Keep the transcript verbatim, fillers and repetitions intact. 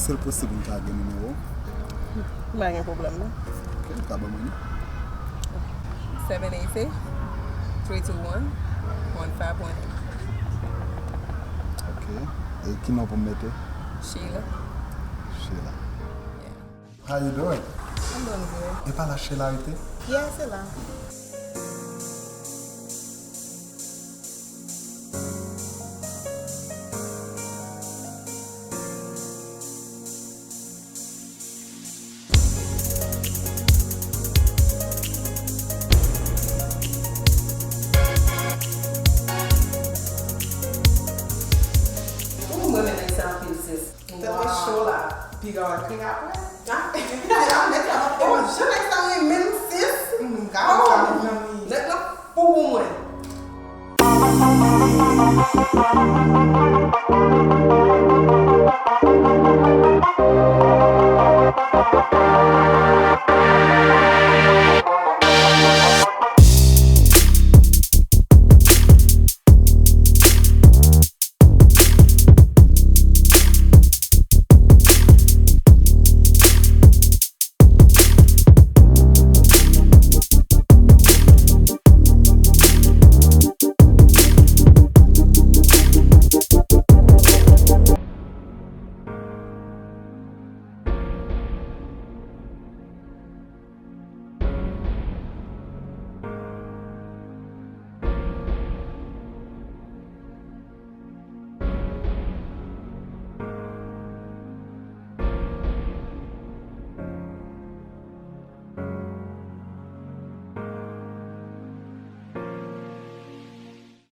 Èske l posib m ka gen nimewo w? M pa gen pwoblèm non. Ok, ou ka ban mwen li? Seven eight eight, three two one, one five one eight. Ok. E ki non pou m mete? Sheila. Sheila. Yeah. How you doing? I'm doing good. E pa la Sheila rete? Yeah, se la. Ou mwen renmen nèg sa anpil sis. Tèlman cho la, piga w ap kriye apre. Ah, nèg sa, oh, jan nèg sa renmen m sis. M ka wè sa, mezanmi. Nèg la fou pou mwen.